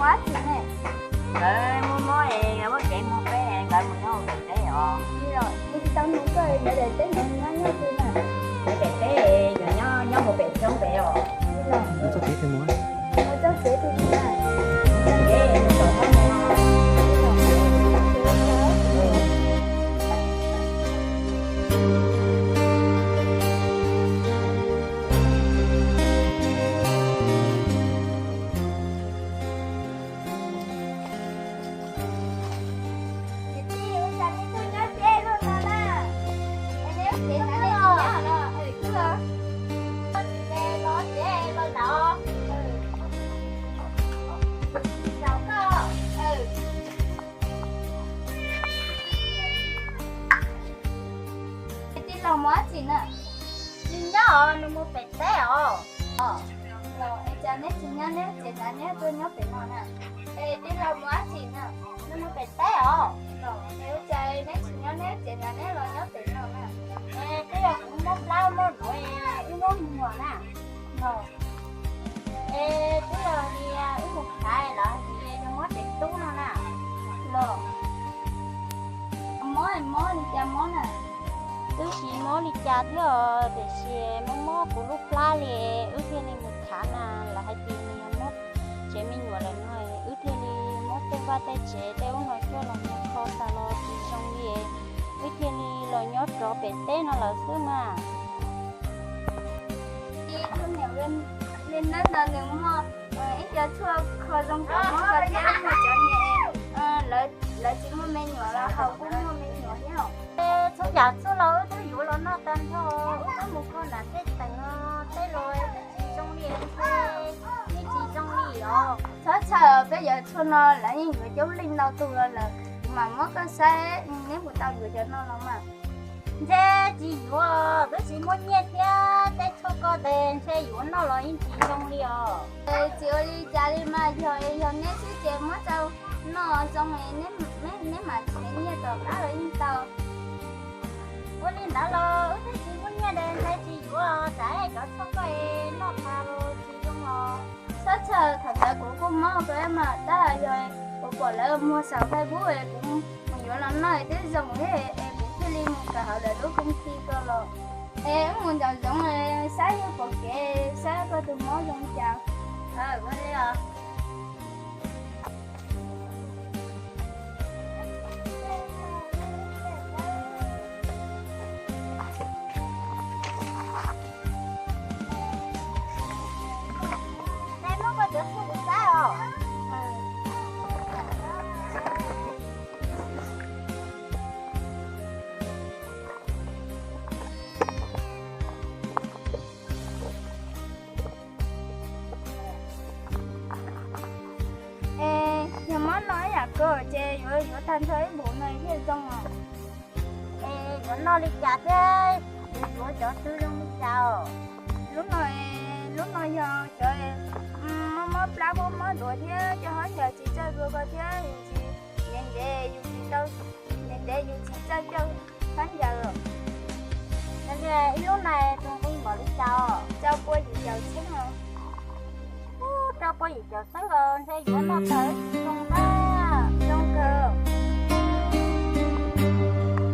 Ua tsi ne? Nkawd muaj mob es nkawd muaj kev muag peb, nkawd mus nyob hauv daim teb os. Tsis tau nug koj, lawv daim teb no nyob nyob twg na? Lawv daim teb nyob nyob mus pem roob pem os. Mus txog tsev twg mus na? Tij laug mus dab tsi na? Nws nyob os, nws mus pem teb os. Los es cas neb tsis nyob neb tsev, neb tuaj nyob pem no na? Es tij laug mus dab tsi na? Nws mus pem teb os. Los es ua cas neb tsis nyob neb tsev, neb los nyob pem no na? Es twb yog kuv mob plab mob duav, wb muab muag na. Los es twb yog li wb mus khav lawv hais tias yog mob tes tub no na. Los mob mob li cas mob na? Twb tsis mob li cas thiab os, tiam sis mob mob kuv lub plab li, wb thiaj li mus khav na. Lawv hais tias nws yog mob tsev me nyuam lawm no, wb thiaj li muab tej vaj tej tsev tej ub no coj los mus kho tas los tsis zoo li, wb thiaj li los nyob rov pem teb no lawm xwb mas. Ib tug niam li neb ntawd nws muaj ib co tshuaj kho zoo kawg mob kawg thiab muaj cov niam lawv tsis muaj me nyuam los haus kuj muaj me nyuam thiab. Txhua yam tshuaj los wb twb yuav los noj tag nrho, wb twb mus kho nram tej teem no tej los twb tsis zoo li ntshe, yeej tsis zoo li os. Txhob txhawj, peb yuav tshuaj no lawv yeej yuav coob leej ntau tus los lawm, kuv mam muab koj saib neb puas tau yuav cov no los mas. Ntshe tsis yuav, twb tsis muaj nyiaj thiab, tej tshuaj ko tes ntshe yuav noj los yeej tsis zoo li os. Tsis ua li cas li mas, yog yog neb xwb ces muab rau noj zoo, neb mam tsev nyiaj tom qab los yeej tau. Ua li ntawd los wb twb tsis muaj nyiaj, ntshe tsis yuav, tsam cov tshuaj ko noj tas los tsis zoo los. Txhob txhawj, thaum ntawd kuv kuj mob kawg mas, tab yog kuv pom lawv muag saum Facebook es kuv mus yuav los noj es twb zoo thiab es kuv thiaj li mus kawm hauv lawv lub koom ti ko los. Es wb mus nraum zoov saib yog pom kev saib koj tus mob zoo cas. Ua li os. Es yog mob no ib yam kawg ces yuav yuav tag nrho ib npaum no thiaj zoo os. Es yuav noj li cas thiab yuav yuav cov twg zoo li cas os? Lub no, lub no yog cov mob mob plab mob mob duav thiab coj hab ncaws tsis txawj dua ko thiab yus tsis ntev ntev yus tsis tau, ntev ntev yus tsis txawj coj hab ncaws. Yog li ib lub no tus nqi npaum li cas os? Rau pua yim caum txheeb os. Rau pua yim caum txheeb los ntshe yuav noj tawm tsis zoo ntag, zoo kawg.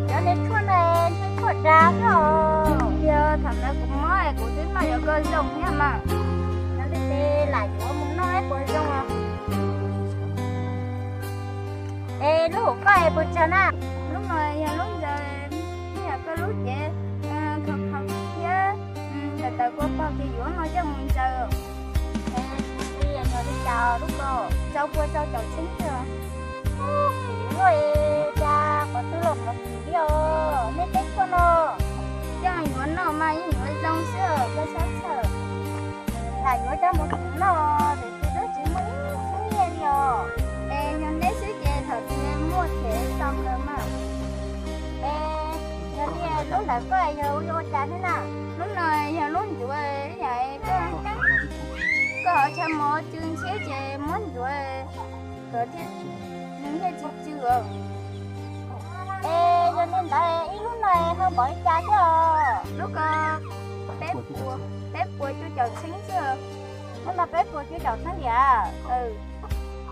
Cov niag tshuaj no ntshe tshuaj dav xwb os. Yog thaum ntawd kuv mob es kuv twb noj yuav koj zoo thiab mas. Yog li ces lam yuav mus noj puas zoo os? Es lub hauv koj es puas tsawg na? Lub no yog lub ntawd, yog koj lub cev khaus khaus thiab tawm tawm kua pog ces yuav no coj mus ntsaws. Li yog li cas lub ko? Rau pua rau caum txheeb xwb. Ub, kim luaj li, cas qhov twg los qhov kim li os, nej teb tshuaj no. Coj yuav noj mas yeej yuav zoo xwb, koj txhob txhawj. Lam yuav coj mus kim noj, tiam sis twb tsis muaj ib txhiab nyiaj li os. Es yog neb xwb ces thaum twg muaj them tau nkawd mas. Es yog li lub ntawm koj yog ua cas thiab na? Lub no yog lub ntxuav, yam koj hauv tshav mos tsw ntshiab ces muab ntxuav kom thiaj, nws thiaj tsis tsw os. Es yog li ntawd ib lub no nws npaum li cas thiab os? Lub ko peb puas cuaj caum txheeb xwb. Lub no peb puas cuaj caum txheeb tiag? Aws.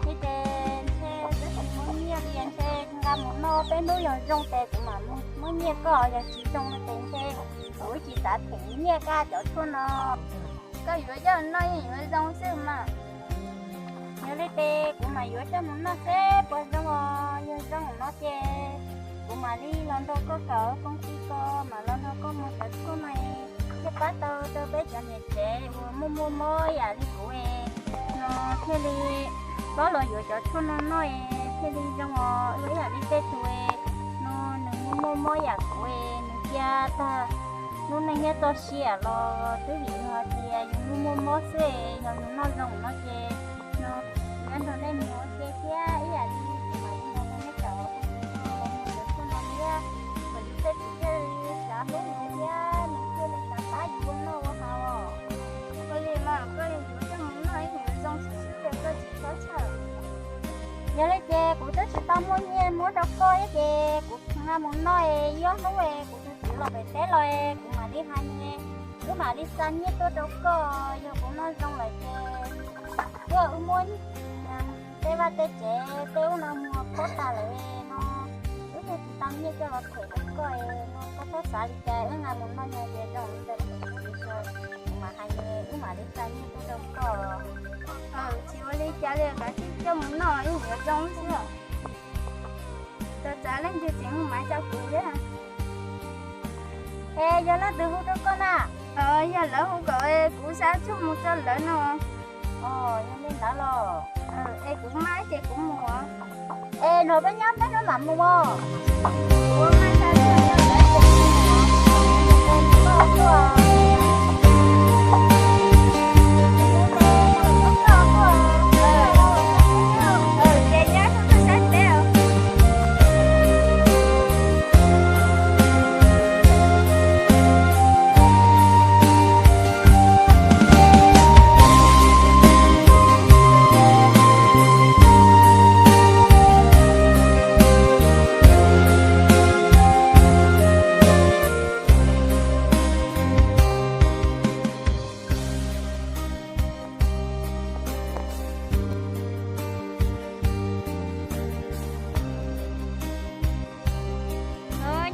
Thiab ces ntshe twb tsis muaj nyiaj li, ntshe nqa mus noj peb hnub yog zoo ces kuv mam muab nyiaj koj, yog tsis zoo no ces ntshe kuv tsis xav them nyiaj koj cov tshuaj no. Koj yuav coj noj yeej yuav zoo xwb mas. Yog li ces kuv mam yuav coj mus noj seb puas zoo os, yog zoo no ces kuv mam li los nrog koj kawm koom ti ko, mam los nrog koj muag cov tshuaj no, thiaj pab tau rau peb cov niam tsev uas muaj muaj mob yam li kuv no, thiaj li pab los yuav cov tshuaj no noj, thiaj li zoo os. Ua ib yam li tej tus no, nws muaj muaj mob yam kuv, nws cia tag lub neej thiab txoj sia los twb vim yog hais tias yus muaj muaj mob xwb, yog yus noj zoo no ces no, nyob nrog nej mus ua ke thiab ib yam li kuv mam li nrog nej kawm cov tshuaj no thiab, kom yus tej txiv thiaj li xav hlub yus thiab nws thiaj li xav pab yus ua noj ua haus. Ua li mas koj yuav coj mus noj ib yam zoo xwb, koj tsis txhob txhawj. Yog li ces kuv twb tsis tau muaj nyiaj muab rau koj thiab ces kuv nqa mus noj es ib ob hnub es kuv tus txiv los pem teb los es kuv mam li hais nws, wb mam li xa nyiaj tuaj rau koj, yog kuv noj zoo lawm ces tuaj wb muab tej vaj tej tsev tej ub no muag pab tas lawm no, wb thiaj tsis tau nyiaj coj los them rau koj no, koj txhob xav li cas, wb nqa mus noj nyiaj ces zoo li ntawd, kuv mam hais nws wb mam li xa nyiaj tuaj rau koj. Tsis ua li cas li, kav tsij coj mus noj ib yuav zoo xwb. Txawm txav leej twg tseem hu maiv rau kuv thiab. Es yog leej twg hu rau koj na? Yog lawv hu kom kuv xa tshuaj mus rau lawv no. Yog li ntawd los, es kuv maj ces kuv mus. Es nrog peb nyob peb hnub mam mus os.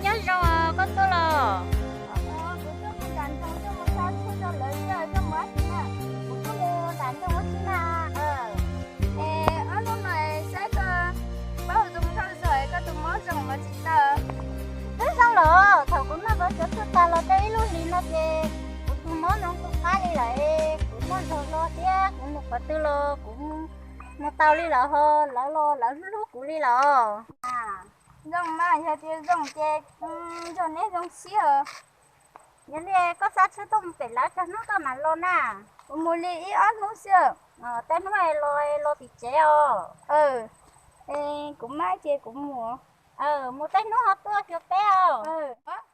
Nyob zoo, koj tuaj los? Kuv tuaj mus nram nroog tuaj mus xa tshuaj rau lawv thiab, koj mus dab tsi na? Kuv tuaj mus nram nroog ua si na. Es ob hnub no saib koj paub zoo nkauj zog, koj tus mob zoo los tsis tau? Twb zoo lawm, thaum kuv noj cov tshuaj tas los tau ib lub hlis no ces kuv tus mob no tu qab li lawm, kuv muaj zog hlo thiab kuv mus qhov twg los kuv mus tau li lawm, ho lawv los lawv hlub hlub kuv li lawm. Zoo mas, yog tias zoo ces nrog neb zoo siab os. Yog li koj xa tshuaj tuaj mus pem lawv tag hnub koj mam los na. Kuv mus li ib ob hnub xwb. Tej hnub los los tim tsev os. Es kuv maj ces kuv mus. Mus tej hnub ho tuaj cuag peb os.